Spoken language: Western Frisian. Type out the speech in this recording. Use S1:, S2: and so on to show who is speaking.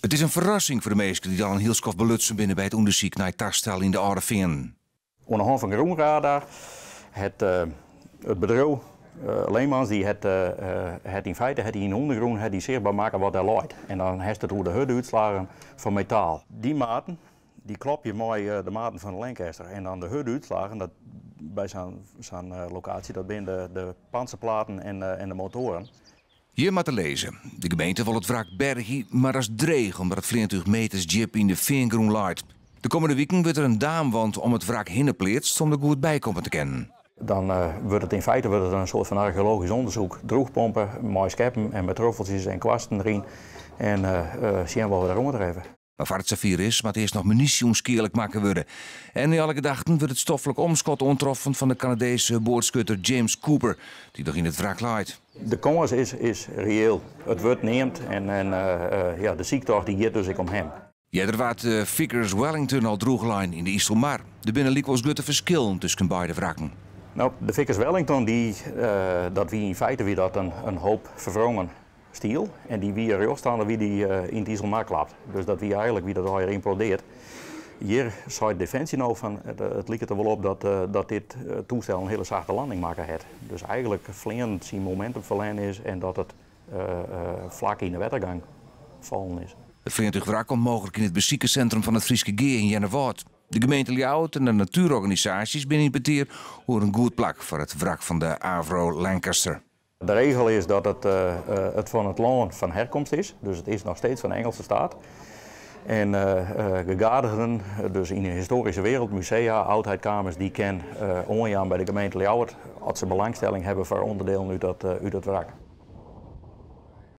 S1: It is in ferrassing foar de minsken dy't al in hiel skoft belutsen binne by it ûndersyk nei it tastel yn de Alde Feanen.
S2: Oan de hân fan grûnradar hat it bedriuw Leemans dy hat hat yn feite hat dy yn de ûndergrûn hat dy sichtber makke wat dêr leit. En dan hast it oer de hurde útslaggen fan metaal. Dy maten dy klopje mei de maten fan de Lancaster. En dan de hurde útslaggen dat by sa'n lokaasje dat binne de de pantserplaten en de motoaren.
S1: Hjir moat er lizze. De gemeente wol it wrak bergje, mar dat is dreech omdat it fleantúch meters djip yn de feangrûn leit. De kommende wiken wurdt der in daamwand om it wrak hinne pleatst om der goed by komme te kinnen.
S2: Dan wurdt it yn feite wurdt it in soart fan archeologysk ûndersyk. Drûchpompe mei skeppen en mei troffeltsjes en kwasten deryn en sjen wat we der oantreffe.
S1: Mar foar it safier is, moat earst noch munysje ûnskealik makke wurde. En nei alle gedachten wurdt it stoflik omskot oantroffen fan de Kanadeeske boardskutter James Cooper, dy't noch yn it wrak leit.
S2: De kâns is reëel. It wurdt neamd en ja, de syktocht dy giet dus ek om him.
S1: Earder waard de Vickers Wellington al drûchlein yn de Iselmar. Der binne lykwols grutte ferskillen tusken beide wrakken.
S2: No, de Vickers Wellington dy, dat wie yn feite wie dat in hoop ferwrongen stiel en dy wie rjochtstaande wie dy yn it Iselmar klapt. Dus dat wie eigenlik wie dat allegear ymplodeard. Hjir seit Definsje no fan it liket der wol op dat dat dit toestel in hiele sachte landing makke hat. Dus eigenlik fleanend syn momentum ferlern is en dat it flak yn de wettergang fallen is.
S1: It fleantúchwrak komt mooglik yn it besikerssintrum fan it Fryske Gea yn Earnewâld. De gemeente Ljouwert en de natuerorganisaasjes binne yn petear oer in goed plak foar it wrak fan de Avro Lancaster.
S2: De regel is dat it it fan it lân fan herkomst is, dus it is noch steeds fan de Engelse staat. En gegadigden, dus yn de histoaryske wereld, musea, oudheidkamers, dy kin oanjaan by de gemeente Ljouwert as se belangstelling hawwe foar ûnderdielen út dat út dat wrak.